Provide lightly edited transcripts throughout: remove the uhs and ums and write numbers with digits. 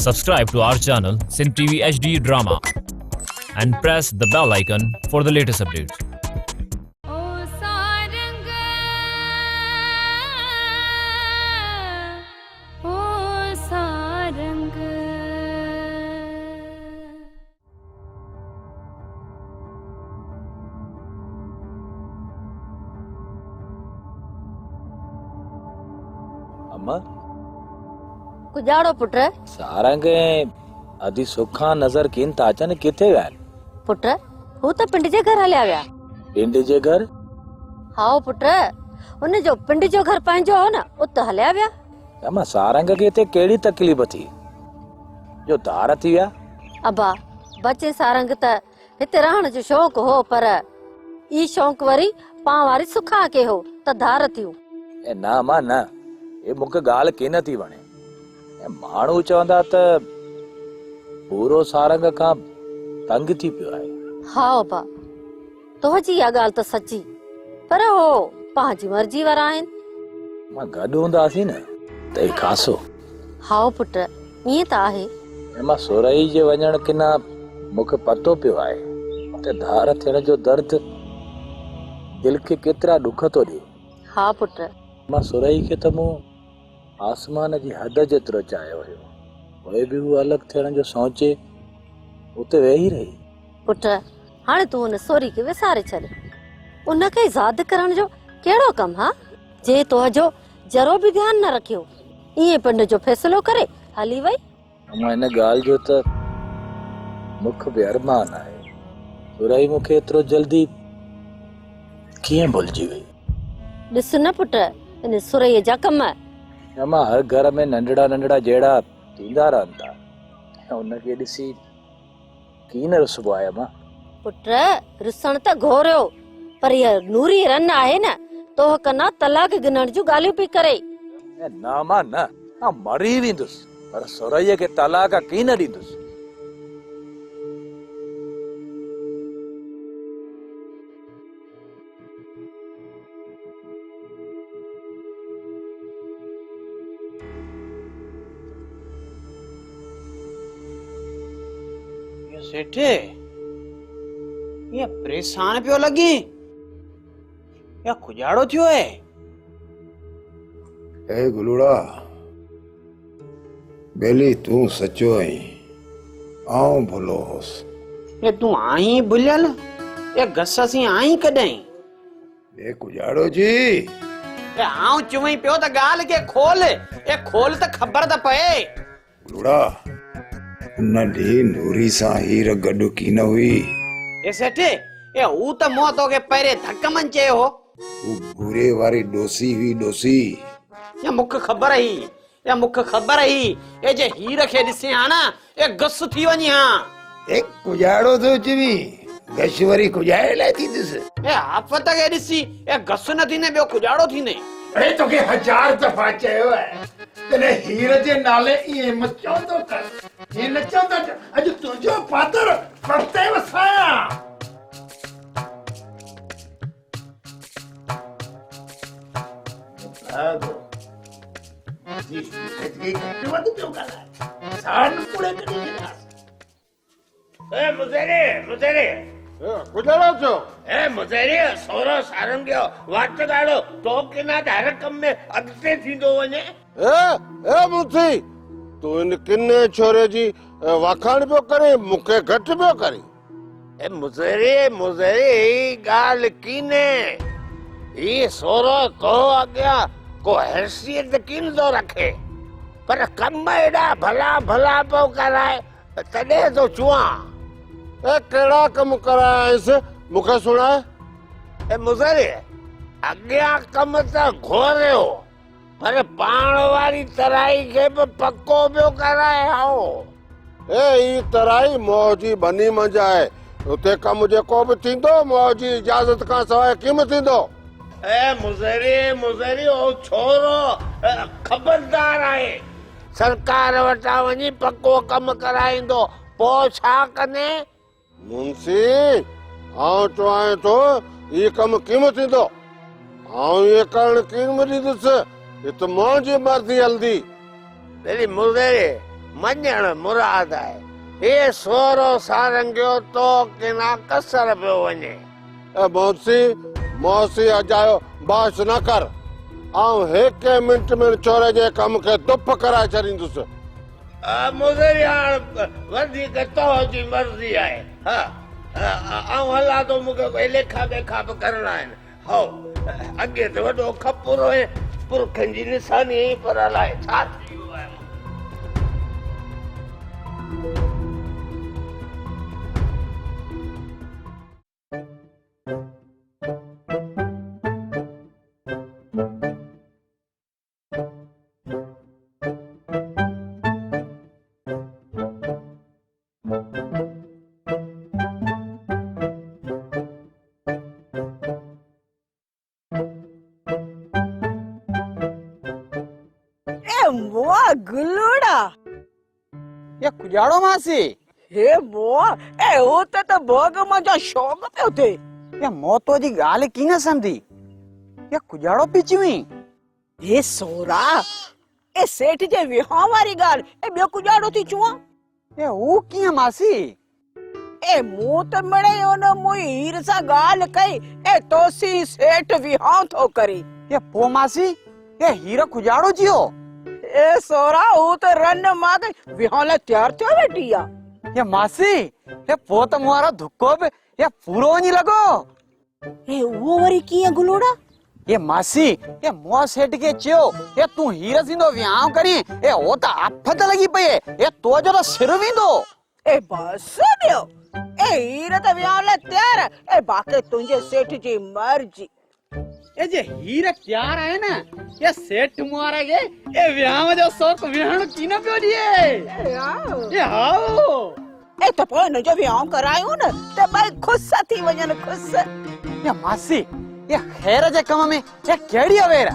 Subscribe to our channel Sindh TV HD Drama and press the bell icon for the latest updates. O Sarang O Sarang. اما. ڪڄاڙو پٽ. سارنگ ۽ ادي سکان نظر ڪين ٿا اچن، ڪٿي ويا آهن؟ پٽ، هو ته پنڊ جي گهر هليا ويا. پنڊ جي گهر؟ هائو پٽ، ان جو پنڊ جو گهر پنهنجو هو نه، ات هليا ويا. اما، سارنگ کي هتي ڪهڙي تڪليف ٿي جو ڌار ٿي ويا؟ ابا، بچي سارنگ ته هتي رهڻ جو شوق هو پر اي شوق وري پان واري سکان کي هو ته ڌار ٿيون. اي نه اما نه، اي مون کي ڳالهه ڪين ٿي وڻي. اي ماڻهو چوندا ته ڀورو سارنگ کان تنگ ٿي پيو آهي. ها ابا، تنهنجي اها ڳالهه ته سچي، پر هو پنهنجي مرضي وارا آهن. اما گڏ هونداسين نه ته اي خاصو. هائو پٽ، ائين ته آهي. اما سورهيه جي وڃڻ ڪنا مون کي پتو پيو آهي ته ڌار ٿيڻ جو درد دل کي ڪيترا ڏک ٿو ڏئي. ها پٽ. اما سورهيه کي ته مون آسمان جي حد جيترو چاهيو هيو، پوء به هوء الڳ ٿيڻ جو سوچي اتي ويهي رهي. پٽ، هاڻي تون ان سورهيه کي وساري ڇڏ. ان کي زاد ڪرڻ جو ڪهڙو ڪم ها، جنهن توهجو ذرو به ڌيان نه رکيو. ائين پنڊ جو فيصلو ڪري هلي وئي. امان ان ڳالهه جو ته مون کي به ارمان آهي. سورهيه مون کي ايترو جلدي ڪيئن ڀلجي وئي. ڏس نه پٽ ان سورهيه جا ڪم. امان هر گهر ۾ ننڍڙا ننڍڙا جهيڙا ٿيندا رهن ٿا ۽ ان کي ڏسي ڪيئن نه رسبو آهي امان. پٽ رسڻ ته گهوريو پر هيء نوري رن آهي نه توهه ڪنا طلاق گنڻ جون ڳالهيون پئي ڪري. نه امان نه، آئون مري ويندس پر سورهيه کي طلاق ڪين نه ڏيندس. سيٺ ائين پريشان پيو لڳين يا کجاڙو ٿيو آهي؟ اي گلوڙا ٻيلي تون سچو آهين آئون ڀلو هوس. اي تون آهين ڀليل اي گس سين آهين ڪڏهن؟ اي ڪجاڙو جي. اي آئون چوين پيو ته ڳالهه کي کول اي کول ته خبر ته پئي. گلوڙا ان ڏينهن نوري سان هير گڏ ڪين هئي. اي سيٺ اي هو ته مون توکي پهرين ڌڪ من چيو هو. هو ڀوري واري ڏوسي هئي ڏوسي. اي مونکي خبر هئي اي مونکي خبر هئي اي جي هير کي ڏسين ها نه اي گس ٿي وڃين ها. اي ڪجاڙو ٿو چوين گش وري ڪجائڻ لاء ٿيندس. اي آفت کي ڏسي اي گس نه ٿيندين ٻيو ڪجاڙو ٿيندين. اڙي توکي هزار دفعا چيو آهي تڏهن هير جي نالي ائين مه چوندو ڪر ائين نه چوندا ڪر اڄ تنهنجو پادر پرتي وسايان. تون هن ڪني ڇوري جي واکاڻ پيو ڪرين، مون کي گهٽ پيو ڪرين. اي مزري مزري هي ڳالهه ڪينهي، هي سورو تو اڳيان ڪو حيثيت ڪين ٿو رکي، پر ڪم ايڏا ڀلا ڀلا پيو ڪرائي، تڏهن ٿو چوان. اي ڪهڙا ڪم ڪرايائينس، مون کي سڻاء. اي مزري، اڳيان ڪم ته گهوريو، پر پاڻ واري ترائي کي به پڪو پيو ڪرائي هائو. اي هي ترائي موهه جي ٻني منجهه آهي، اتي ڪم جيڪو به ٿيندو، موهه جي اجازت کان سواء ڪيم ٿيندو. اي مزري مزري او ڇورو خبردار آهي، سرڪار وٽان وڃي پڪو ڪم ڪرائيندو، پوء ڇا ڪندين؟ منشي، آئون چوانء ٿو، هي ڪم ڪيم ٿيندو؟ آئون ائين ڪرڻ ڪين به ڏيندس، هت منهنجي مرضي هلندي. ٻيلي مزري، مڃڻ مراد آهي. هي سورو سارنگيو تو ڪنا ڪسر پيو وڃي. اي موسي، موسي اجايو بحث نه ڪر. آئون هڪ ئي منٽ ۾ ان ڇوري جي ڪم کي دڦ ڪرائي ڇڏيندس. مزري هاڻ وڌيڪ تو جي مرضي آهي. ها، آئون هلان ٿو، مون کي ڪوئي ليکا ٻيکا به ڪرڻا آهن. هائو، اڳي ته وڏو کپر هئين، پرکن جي نشاني هئين، پر الائي ڇا ٿي ويو آهي مون کي. اي مئا گلوڙا. اي ڪڄاڙو ماسي. هي مئا، اي هوت ته ڀوڳ منجهان شوق پيو ٿئي. اي موتو جي ڳالهه ڪين سمجهي. اي ڪڄاڙو پي چوين. هي سورا، اي سيٺ جي وهانء واري ڳالهه، اي ٻيو ڪڄاڙو ٿي چوان. اي هو ڪيئن ماسي؟ اي مون ته مڙئي ان موئي هير سان ڳالهه ڪئي، اي توسين سيٺ وهانء ٿو ڪري. اي پوء ماسي، اي هير ڪڄاڙو جيو؟ اي سورا، هو ته رن مان وهانء لاء تيار ٿيو ويٺي آ. اي ماسي، اي پوء ته مون وارو ڌڪو به اي پورو وڃي لڳو. اي اهو وري ڪيئن گلوڙا؟ اي ماسي، اي مون سيٺ کي چيو، اي تون هير سيندو وهانء ڪرين، اي هو ته آفت لڳي پئي، اي تو جو ته سر ويندو. اي بس ٻيو، اي هير ته وهانء لاء تيار، اي باقي تنهنجي سيٺ جي مرضي. اي جي هير تيار آهي نه، اي سيٺ مون واري کي اي وهانء جو شوق ويهڻ ڪين پيو ڏئي. اي هائو. اي هائو. اي ته پوء هن جو وهانء ڪرايون نه ته ٻئي خوش ٿي وڃن خوش. اي ماسي، اي خير جي ڪم ۾ اي ڪهڙي اوير.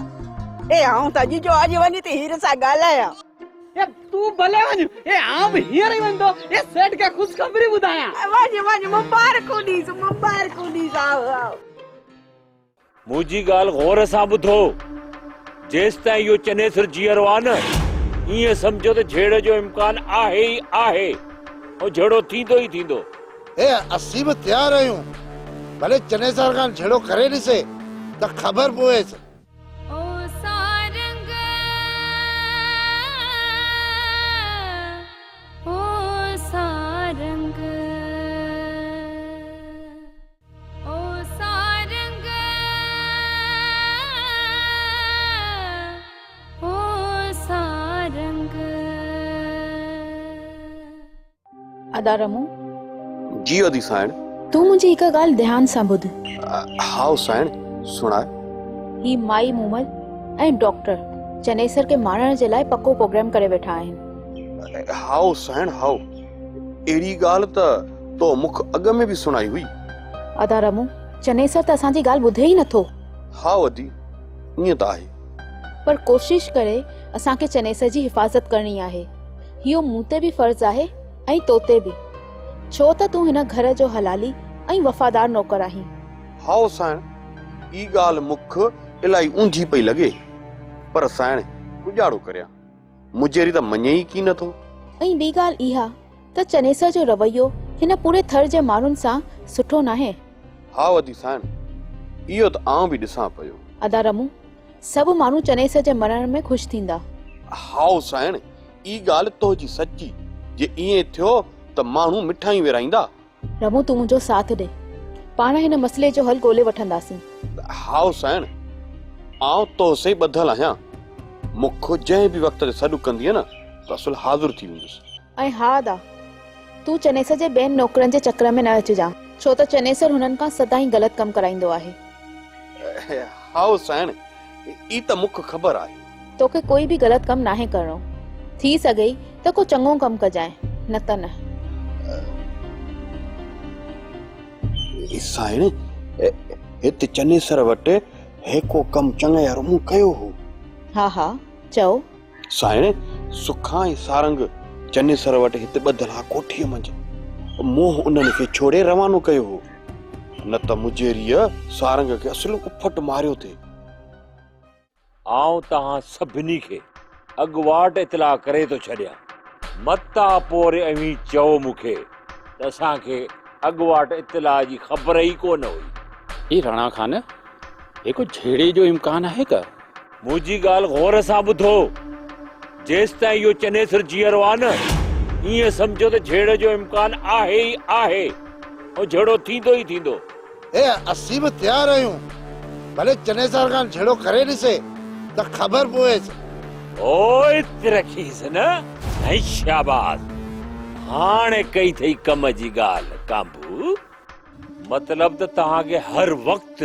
اي آئون ته اڄ جو اڄ وڃي ٿي هير سان ڳالهايان. اي تون ڀلي وڃ، اي آئون به هينئر ئي وڃندو اي سيٺ کي خوشخبري ٻڌايان. وڃ وڃ مبارڪون ڏيس مبارڪون ڏيس آئو آئو. منهنجي ڳالهه غور سان ٻڌو، جيستائين اهو چنيسر جيئرو آهي نه، ائين سمجهو ته جهيڙي جو امڪان آهي ئي آهي ۽ جهيڙو ٿيندو ئي ٿيندو. اي اسين به تيار آهيون، ڀلي چنيسر کان جهيڙو ڪري ڏسي ته خبر پويس. او سارنگ او سارنگ. او سارنگ او سارنگ. ادا رمو. جي ادي سائڻ. تون منهنجي هڪ ڳالهه ڌيان سان ٻڌ. هائو سائڻ سڻاء. هي مائي مومل ۽ ڊاڪٽر چنيسر کي مارڻ جي لاء پڪو پروگرام ڪري ويٺا آهن. هائو سائڻ هائو. اهڙي ڳالهه ته تو مون کي اڳ ۾ به سڻائي هئي. ادا رمو، چنيسر ته اسان جي ڳالهه ٻڌي ئي نٿو. هائو ادي، ائين ته آهي. پر ڪوشش ڪري اسان کي چنيسر جي حفاظت ڪرڻي آهي. اهو مون تي به فرض آهي ۽ تو تي به. ڇو ته تون هن گهر جو حلالي ۽ وفادار نوڪر آهين. هائو سائڻ، هي ڳالهه مون کي الائي اونڌي پئي لڳي. پر سائڻ، ڪڄاڙو ڪريان. مجيري ته مڃي ئي ڪين ٿو. ۽ ٻي ڳالهه اها ته چنيسر جو رويو هن پوري ٿر جي ماڻهن سان سٺو ناهي. هائو ادي سائڻ، اهو ته آئون به ڏسان پيو. ادا رمو، سڀ ماڻهو چنيسر جي مرڻ ۾ خوش ٿيندا. هائو سائڻ، اي ڳالهه تنهنجي سچي، جي ائين ٿيو ته ماڻهو مٺايون ورهائيندا. رمو تون منهنجو ساٿ ڏي، پاڻ هن مسئلي جو حل ڳولي وٺنداسين. هائو سائڻ، آئون توسين ٻڌل آهيان. مون کي جنهن به وقت تي سڏ ڪندينء نه ته اصل حاضر ٿي ويندس. ۽ ها ادا، تون چنيسر جي ٻين نوڪرن جي چڪر ۾ نه اچجان، ڇو ته چنيسر هنن کان سدائين غلط ڪم ڪرائيندو آهي. هائو سائڻ، اي ته مون کي خبر آهي. توکي ڪوئي به غلط ڪم ناهي ڪرڻو. ٿي سگهئي ته ڪو چڱو ڪم ڪجانء، نه ته نه. سائڻ، هت چنيسر وٽ هيڪو ڪم چڱيارو مون ڪيو هو. ها ها، چئو. سائڻ، سکا ۽ سارنگ چنيسر وٽ هت ٻڌل ها ڪوٺيء منجهه. مون انهن کي ڇوڙي روانو ڪيو هو. نه ته مجيريء سارنگ کي اصل اڦٽ ماريو ٿي. آئون توهان سڀني کي اڳواٽ اطلاع ڪري ٿو ڇڏيان. متان پوء وري اوهين چئو مون کي ته اسان کي اڳواٽ اطلاع جي خبر ئي ڪونه هئي. اي راڻا خان، هي ڪو جهيڙي جو امڪان آهي ڪا؟ منهنجي ڳالهه غور سان ٻڌو، جيستائين اهو چنيسر جيئرو آ نه، ائين سمجهو ته جهيڙي جو امڪان آهي ئي آهي ۽ جهيڙو ٿيندو ئي ٿيندو. اي اسين به تيار آهيون، ڀلي چنيسر خان جهيڙو ڪري ڏسي ته خبر پويس. اوء رکيس نه، ۽ شاباس، هاڻي ڪئي ٿئي ڪم جي ڳالهه، ڪانڀو. مطلب ته توهان کي هر وقت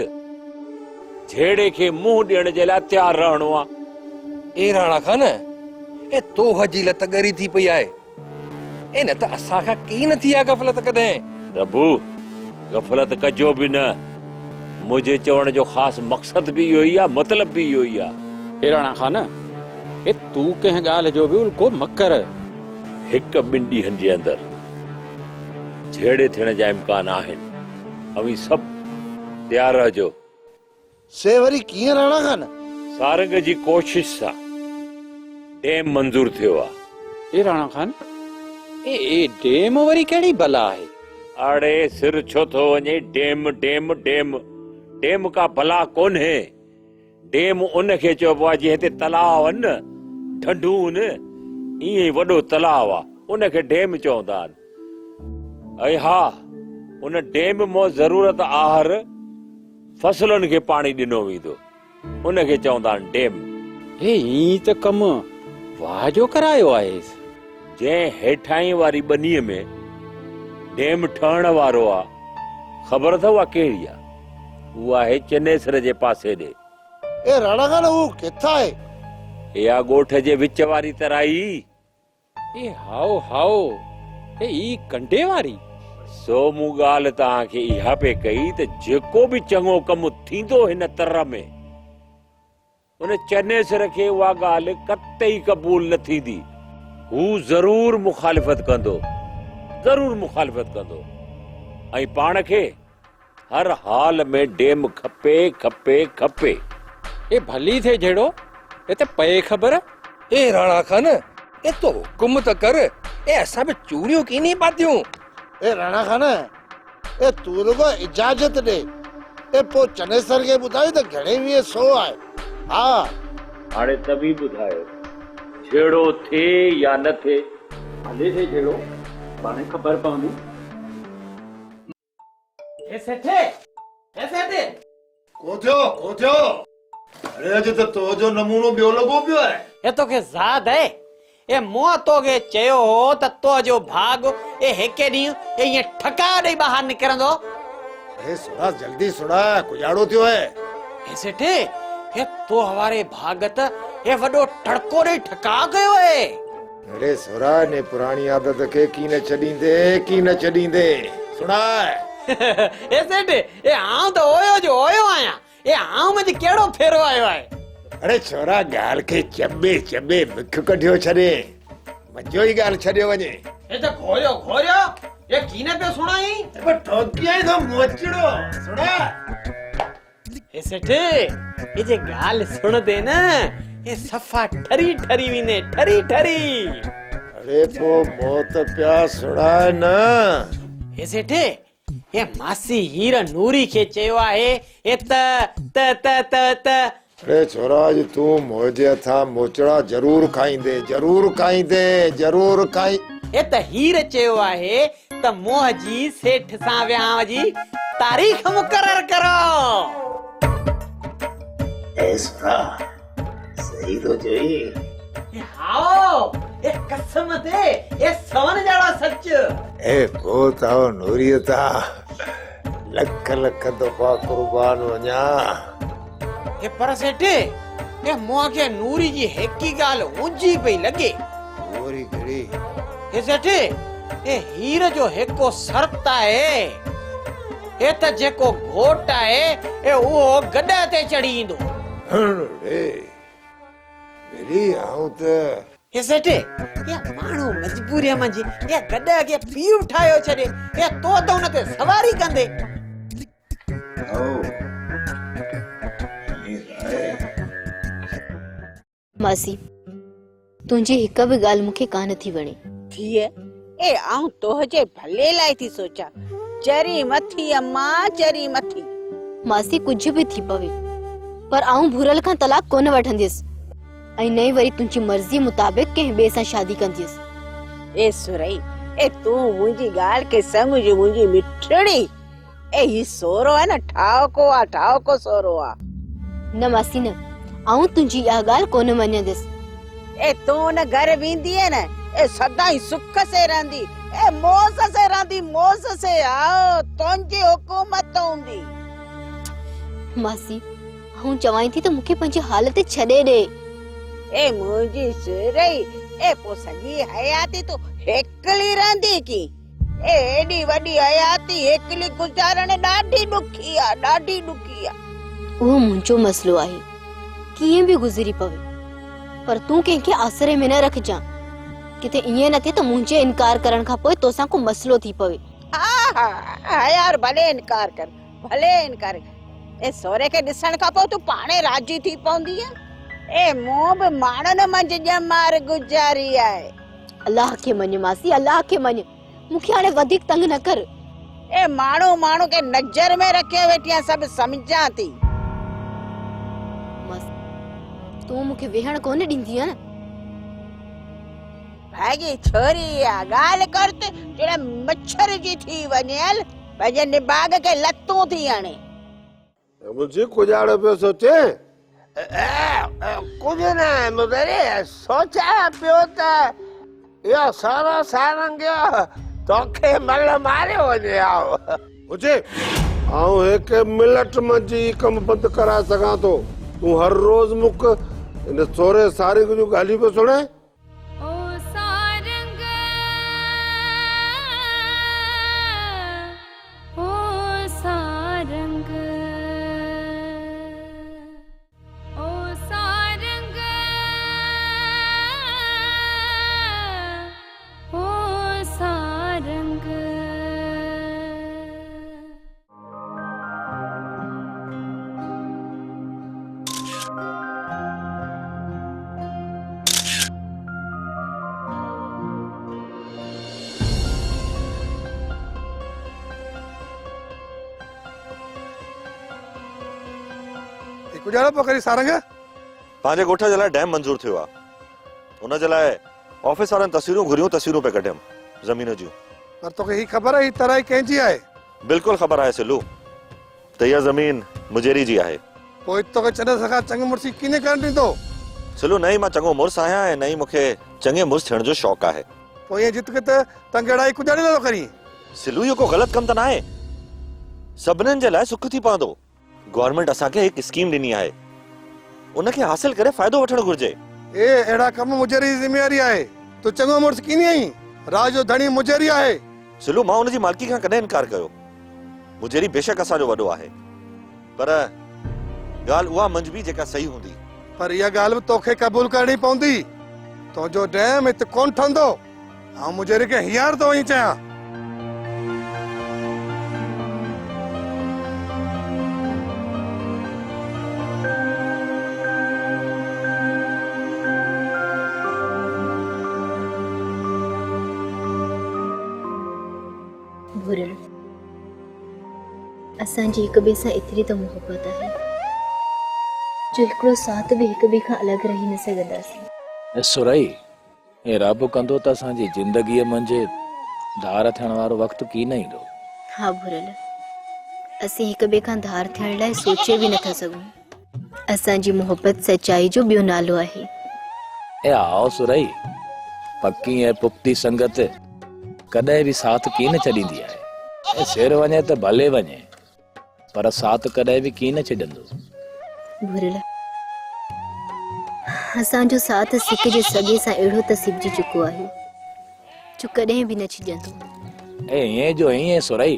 جهيڙي کي منهن ڏيڻ جي لاء تيار رهڻو آ. اي راڻا خان، اي توهه جي لت ڳري ٿي پئي آهي. اي نه ته اسان کان ڪين ٿي آ غفلت ڪڏهن. ربو، غفلت ڪجو به نه. منهنجي چوڻ جو خاص مقصد به اهو ئي آ، مطلب به اهو ئي آ. اي راڻا خان، اي تون ڪنهن ڳالهه جو به الڪو مه ڪر. هڪ ٻن ڏينهن جي اندر جهيڙي ٿيڻ جا امڪان آهن. اوهين سڀ تيار رهجو. سي وري ڪيئن راڻا خان؟ سارنگ جي ڪوشش سان ڊيم منظور ٿيو آ. اي راڻا خان، اي اي ڊيم وري ڪهڙي بلا آهي؟ اڙي سر ڇو ٿو وڃي ڊيم ڊيم ڊيم. ڊيم ڪا بلا ڪونهي. ڊيم ان کي چئبو آهي جنهن تي تلاء آهن نه، ڍنڍون آهن، ائين ئي وڏو تلاء آهي، ان کي ڊيم چوندا آهن. ۽ ها، ان ڊيم مان ضرورت آهر فصلن کي پاڻي ڏنو ويندو، ان کي چوندا آهن ڊيم. هي ائين ته ڪم واهه جو ڪرايو آهيس. جنهن هيٺاهين واري ٻنيء ۾ ڊيم ٺهڻ وارو آ، خبر اٿئو اها ڪهڙي آ؟ اها آهي چنيسر جي پاسي ڏي. اي راڻا خان اهو ڪٿ آهي؟ اها ڳوٺ جي وچ واري ترائي. اي هائو هائو، اي اي ڪنڊي واري. سو مون ڳالهه توهان کي اها پئي ڪئي ته جيڪو به چڱو ڪم ٿيندو هن تر ۾، ان چنيسر کي اها ڳالهه قطعي قبول نه ٿيندي. هو ضرور مخالفت ڪندو، ضرور مخالفت ڪندو ۽ پاڻ کي هر حال ۾ ڊيم کپي، کپي، کپي. اي ڀلي ٿئي جهيڙو، اي ته پئي خبر. اي راڻا خان، اي تو حڪم ته ڪر، اي اسان به چوڙيون ڪيني پاتيون. اي راڻا خان، اي تون رڳو اجازت ڏي، اي پوء چنيسر کي ٻڌايون ته گهڻي ويهه سو آهي. ها. هاڻي توهين ٻڌايو، جهيڙو ٿئي يا نه ٿئي؟ ڀلي ٿئي جهيڙو، پاڻهي خبر پوندي. اي سيٺ! اي سيٺ! ڪو ٿيو، ڪو ٿيو؟ اڙي اڄ ته تو جو نمونو ٻيو لڳو پيو آهي. اي توکي زاد اهي؟ اي مون توکي چيو هو ته تو جو ڀاڳ اي هڪ ڏينهن اي ائين ٺڪاء ڏئي ٻاهر نڪرندو. اڙي سڻا جلدي سڻا ڪجاڙو ٿيو آهي. اي سيٺ! اي تو واري ڀاڳ ته اي وڏو ٽڙڪو ڏئي ٺڪاء ڪيو اهي. اڙي سهرا انهي پراڻي عادت کي ڪين ڇڏيندي، ڪين ڇڏيندي. سڻاء. اي سيٺ، اي آئون ته اويو جو اويو آهيان. اي آئون منجهه ڪهڙو ڦيرو آيو آهي. اڙي ڇورا ڳالهه کي چٻي چٻي مک ڪڍيو ڇڏي. منجهو ئي ڳالهه ڇڏيو وڃي. اي ته گهوريو گهوريو، اي ڪين پيو سڻائين. اي پر ٺوڪيائين ٿو موچڙو، سڻاء. اي سيٺ، اي جي ڳالهه سڻندين نه، اي صفا ٺري ٺري ويندين، ٺري ٺري. اڙي پو موت پيا سڻاء نه. اي سيٺ، اي ماسي هير نوري کي چيو آهي، اي ته، ته، ته، ته، ته. اڙي ڇورا اڄ تون منهنجي هٿان موچڙا ضرور کائيندين، ضرور کائيندين، ضرور کائين. اي ته هير چيو آهي ته منهن جي سيٺ سان وهانء جي تاريخ مقرر ڪرو. اي سهرا، صحيح ٿو چوين. اي هائو، اي قسم تي، اي سون جهڙو سچ. اي پوء ته آئون نوريء تان لک لک دفعا قربان وڃان. اي پر سيٺ، اي مون کي نوري جي هيڪي ڳالهه اونجهي پئي لڳي. وري ڪهڙي؟ اي سيٺ، اي هير جو هيڪو شرط آهي، اي ته جيڪو گهوٽ آهي، اي اهو گڏهه تي چڙهي ايندو. هڻ ڙي، ٻيلي آئون ته. اي سيٺ، اي ماڻهو مجبوريء منجهه اي گڏهه کي پيء ٺاهيو ڇڏي، اي تو ته ان تي سواري ڪندي. ماسي، تنهنجي هڪ به ڳالهه مون کي ڪانه ٿي وڻي. धीअ, ए आऊं तोहजे भले लाइ थी सोचां। चरी मथी अम्मा, चरी मथी। मासी कुझु बि थी पवे, पर आऊं भूरल खां तलाक कोन वठंदियसि ऐं न ई वरी तुंहिंजी मर्ज़ी मुताबिक़ कंहिं ॿिए सां शादी कंदियसि। ए सुरई, ए तूं मुंहिंजी ॻाल्हि खे सम्झ, मुंहिंजी मिठड़ी। ए ही सोरो आहे न, ठावको आहे, ठावको सोरो आहे। न मासी न, आऊं तुंहिंजी इहा ॻाल्हि कोन मञंदियसि। ए तूं उन घर वेंदीअ न, ए सदाई सुख से रहंदी, ए मौज से रहंदी, मौज से। आओ तुंहिंजी हुकूमत हूंदी। मासी, आऊं चवां थी त मूंखे पंहिंजी हालत छॾे ॾे। ए मुंहिंजी सुरई, ए पोइ सॼी हयाती तूं हिकिली रहंदी की? ए एॾी वॾी हयाती हिकिली गुज़ारण ॾाढी ॾुखी आहे, ॾाढी ॾुखी आहे। उहो मुंहिंजो मसइलो आहे, कीअं बि गुज़री पवे, पर तूं कंहिंखे आसरे में न रखजां, किथे ईअं न थिए त मुंहिंजे इनकार करण खां पोइ तोसां को मसइलो थी पवे। हा हा हा यार, भले इनकार कर, भले इनकार। ए सोरे खे ॾिसण खां पोइ तूं पाणे राज़ी थी पवंदीअ। ए मूं बि माण्हुनि मंझि ॼमार गुज़ारी आहे। अलाह खे मञ मासी, अलाह खे मञ, मूंखे हाणे वधीक तंग न कर। ए माण्हू माण्हू खे नज़र में रखे वेठी आहियां, सभु सम्झां थी। तूं मूंखे वेहण कोन ॾींदीअ न? भाॻी छोरी आहे, ॻाल्हि कर त जहिड़ा मच्छर जी थी वञे, हल पंहिंजे निभाग खे लतूं थी हणे। मुझे कुजाड़ो पियो सोचे? कुझु न मुदरे, सोचा पियो त इहो सारो सारंग तोखे मल मारियो वञे। आओ मुझे आऊं हिक मिनट मंझि कम बंदि कराए सघां थो। तूं हर रोज़ मूंखे इन सोरे सारंग जूं ॻाल्हियूं पियो सुणे। ओ सारंग, ओ सारंग, ओ सारंग, ओ सारंग। गुजारो पियो करी सारंग। पंहिंजे ॻोठ जे लाइ डैम मंज़ूर थियो आहे, उन जे लाइ ऑफिस वारनि तस्वीरूं घुरियूं, तस्वीरूं पे कढियमि ज़मीन जूं। पर तोखे हीअ ख़बर आहे हीअ तराई कंहिंजी आहे? बिल्कुलु ख़बर आहे सिलू, त इहा ज़मीन मुजेरी जी आहे। पोइ तोखे चने खां चङो मुड़ुस कीअं करणु ॾींदो? सिलू, न ई मां चङो मुड़ुस आहियां ऐं न ई मूंखे चङे मुड़ुस थियण जो शौक़ु आहे। पोइ ईअं जित कित तंगड़ाई कुजाड़ी नथो करीं? सिलू, इहो को ग़लति कमु त न आहे, सभिनीनि जे लाइ सुख थी पवंदो। गवर्नमेंट असांखे हिकु स्कीम ॾिनी आहे, उनखे हासिल करे फ़ाइदो वठणु घुरिजे। ए अहिड़ा कम मुजेरी जी ज़िम्मेवारी आहे। तूं चङो मुड़ुस कीअं आहीं? राज जो धणी मुजेरी आहे। सिलू, मां उनजी मालिकी खां कॾहिं इनकार कयो। मुजेरी बेशक असांजो वॾो आहे, पर ॻाल्हि उहा मंझबी जेका सही हूंदी। पर इहा ॻाल्हि बि तोखे क़बूल करणी पवंदी। तुंहिंजो डैम हिते कोन ठहंदो। आउं मुजेरी खे हींअर थो वञी चाहियां। भूरल, असांजी हिक ॿिए सां एतिरी त मुहबत आहे जो हिकिड़ो साथ बि हिक ॿिए खां अलॻि रही न सघंदासीं। सुरई, ए रब कंदो त असांजी ज़िंदगीअ मंझि धार थियण वारो वक़्तु की न ईंदो। हा भूरल, असीं हिक ॿिए खां धार थियण लाइ सोचे बि नथा सघूं। असांजी मुहबत सचाई जो ॿियो नालो आहे। ए आओ सुरई, पकी ऐं पुख़्ती संगत कॾहिं बि साथ की न छॾींदी आहे। ऐं सिर वञे त भले वञे, पर साथ कॾहिं बि की न छॾंदो। भूरल, असांजो साथ सिक जे सॻे सां अहिड़ो त सिपजी चुको आहे जो कॾहिं बि न छिॼंदो। ऐं ईअं जो ईअं सुरई,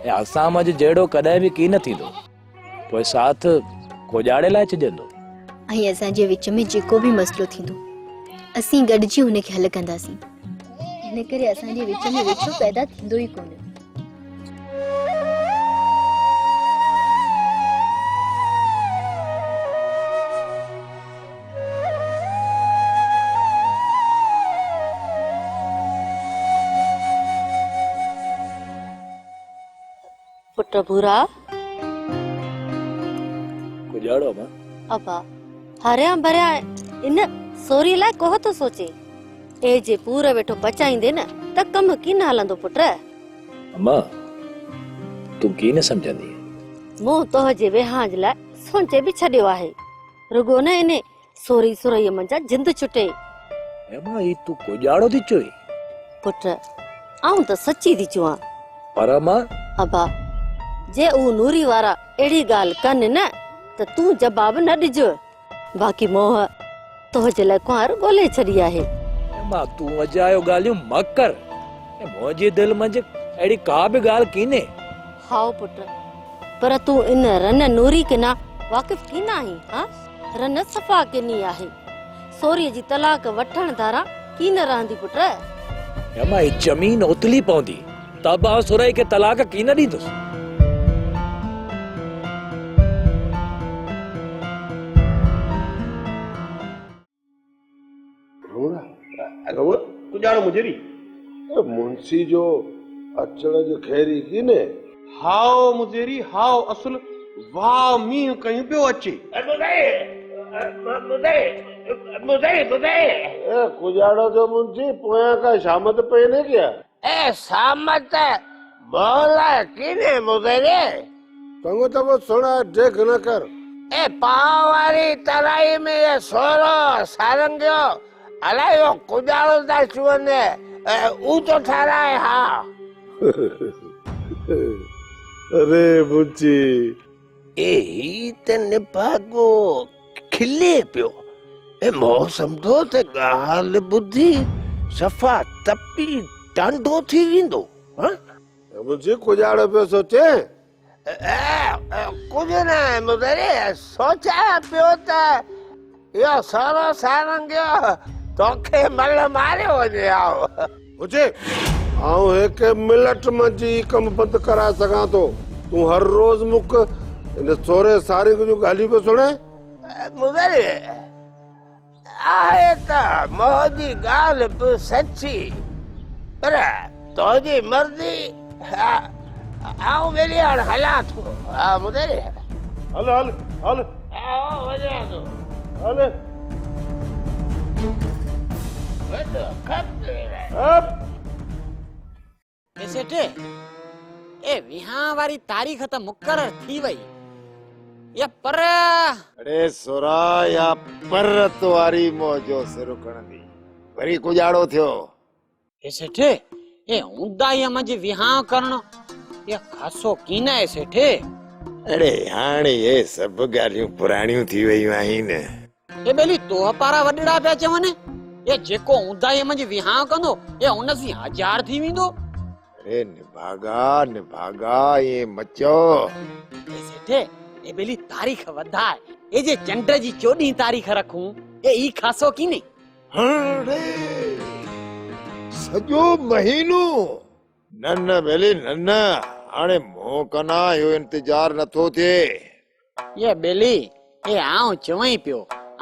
ऐं असां मंझि जहिड़ो कॾहिं बि की न थींदो, पोइ साथ कोॼाड़े लाइ छिॼंदो। ऐं असांजे विच में जेको बि मसइलो थींदो, असीं गॾिजी हुनखे हल कंदासीं। हिन करे असांजे विच में विछो पैदा थींदो ई कोन। پٽ ڀورا. ڪجاڙو امان. ابا، هريان ڀريان ان سوريء لاء ڪوهه ٿو سوچين. اي جي پور ويٺو پچائيندين نه ته ڪم ڪين هلندو پٽ. امان، تون ڪين سمجهندينء. مون توهه جي ويهانج لاء سوچي به ڇڏيو آهي. رڳو نه انهي سوري سرهيء منجهان جند ڇٽي. امان، هي تون ڪوڄاڙو ٿي چوين؟ پٽ، آئون ته سچي ٿي چوان. پر امان. ابا، جي اهو نوري وارا اهڙي ڳالهه ڪن نه ته تون جواب نه ڏج. باقي موهه تو جي لاء ڪنوار ڳولي ڇڏي آهي. امان، تون اجايو ڳالهيون مه ڪر. منهنجي دل منجهه اهڙي ڪا به ڳالهه ڪينهي. هائو پٽ، پر تون ان رن نوري ڪنا واقف ڪين آهين، ها؟ رن صفا ڪني آهي. سوريء جي طلاق وٺڻ ڌاران ڪين رهندي پٽ. اما هي زمين اٿلي پوندي ته به آئون سورئي کي طلاق ڪين ڏيندس. ڪڄاڻو مجيري. منشي جو اچڻ جو خير ئي ڪينهي. هائو مجيري هائو اصل واء مينهن ڪيون پيو اچي. ڪڄاڻو جو منشي پويان کان شامت پئي نه ڪيا. اي شامت مون لاء ڪينهي مجيري. چڱو چڱو سڻ ڊيگهه نه ڪر. اي پاء واري ترائي ۾ اي سورو سارنگيو الائي اهو ڪڄاڙو ٿا چون اهو ٿو ٺهرائي ها. اري منشي. اي هي ته نڀاڳو کلي پيو. اي مون سمجهو ته ڳالهه ٻڌي صفا تپي ٽانڊو ٿي ويندو. ها. منشي ڪڄاڙو پيو سوچين؟ ڪجهه نه مدري سوچيان پيو ته اهو سورو سارنگيو توکي مل ماريو وڃي ها. هجي آئون هڪ منٽ منجهه هي ڪم بند ڪرائي سگهان ٿو. تون هر روز مون کي ان سوري سارنگ جون ڳالهيون پيو سڻائين. مدري آهي ته منهنجي ڳالهه به سچي، پر تنهنجي مرضي، آئون ٻيلي هاڻ هلان ٿو. ها مديري. هل هل هل. آئون وڃان ٿو. هل. وڏو کپي. اپ. اي سيٺ، اي ويهان واري تاريخ ته مقرر ٿي وئي يا پر. اڙي سورا يا پر تو واري منهنجو سر کڻندي وري ڪڄاڙو ٿيو. اي سيٺ، اي اونداهيء منجهه ويهان ڪرڻ اي خاصو ڪين آهي سيٺ. اڙي هاڻي اهي سڀ ڳالهيون پراڻيون ٿي ويون آهن. اي ٻيلي توهه پارا وڏڙا پيا چون، اي جيڪو اونداهيء منجهه وهانء ڪندو، اي ان سين هزار ٿي ويندو. اڙي نڀاڳا، نڀاڳا، ائين مه چئو. اي سيٺ، اي ٻيلي تاريخ وڌاء، اي جي چنڊ جي چوڏهين تاريخ رکون، اي ئي خاصو ڪينهي. اڙي سڄو مهينو! نه نه ٻيلي نه نه، هاڻي مون ڪنا اهو انتظار نٿو ٿئي. اي ٻيلي، اي آئون چوين پيو،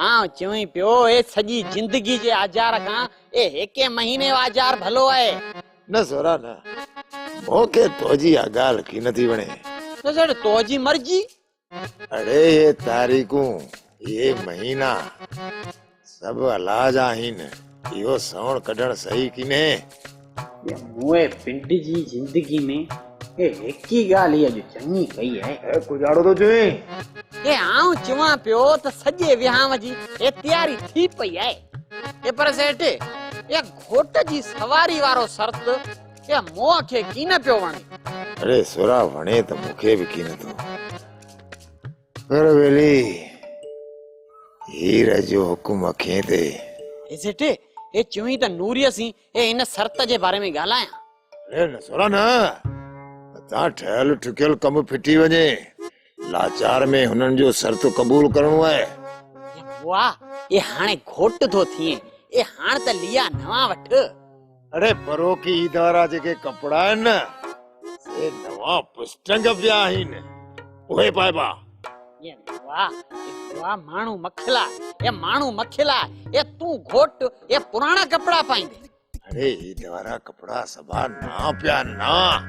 آئون چوين پيو، اي سڄي زندگي جي آزار کان اي هيڪي مهيني جو آزار ڀلو آهي. نه سورا نه، مون کي توجي اها ڳالهه ڪين ٿي وڻي. نه سيٺ، توجي مرضي. اڙي اهي تاريخون، اهي مهينا سڀ الله جا آهن، اهو سوڻ ڪڍڻ صحيح ڪينهي. موئي پنڊ جي زندگي ۾ اي هڪ ئي ڳالهه ئي اڄ چڱي ڪئي آهي. اي ڪجاڙو ٿو چوين؟ اي آئون چوان پيو ته سڄي وهانء جي اي تياري ٿي پئي آهي. اي پر سيٺ، اي گهوٽ جي سواري وارو شرط اي مون کي ڪين پيو وڻي. اڙي سورا وڻي ته مون کي به ڪين ٿو. پر ويلي هير جو حڪم اکين تي. اي سيٺ، اي چوين ته نوريء سين اي ان شرط جي باري ۾ ڳالهايان. اڙي نه سورا نه، متان ٺهيل ٺڪيل ڪم ڦٽي وڃي. لاچار ۾ هنن جو شرط قبول ڪرڻو آهي. اي بوا، اي هاڻي گهوٽ ٿو ٿئين، اي هاڻ ته ليئا نوان وٺ. اڙي پروڪي عيد وارا جيڪي ڪپڙا آهن نه، سي نوان پسٽنگ پيا آهن، اهي پائبا. اي بوا، اي بوا ماڻهو مکلا، اي ماڻهو مکلا، اي تون گهوٽ، اي پراڻا ڪپڙا پائيندين. اڙي عيد وارا ڪپڙا سڀا نوان پيا آهن، نوان.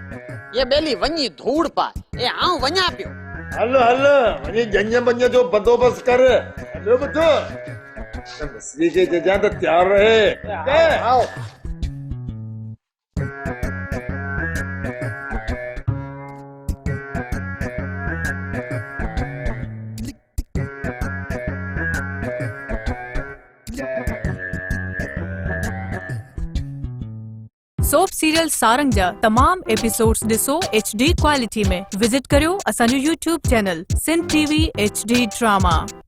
اي ٻيلي وڃي ڌوڙ پاء، اي آئون وڃان پيو. هل هل، وڃي ڄڃ ٻڃ جو بندوبست ڪر. ٻيو ٻڌ ته مصري کي چئجان ته تيار رهي. هائو. سوپ سيريل سارنگ جا تمام ايپيسوڊز ڏسو ايڇ ڊي ڪوالٽي ۾ وزٽ ڪريو اسان جو YouTube channel Sindh T V H D drama.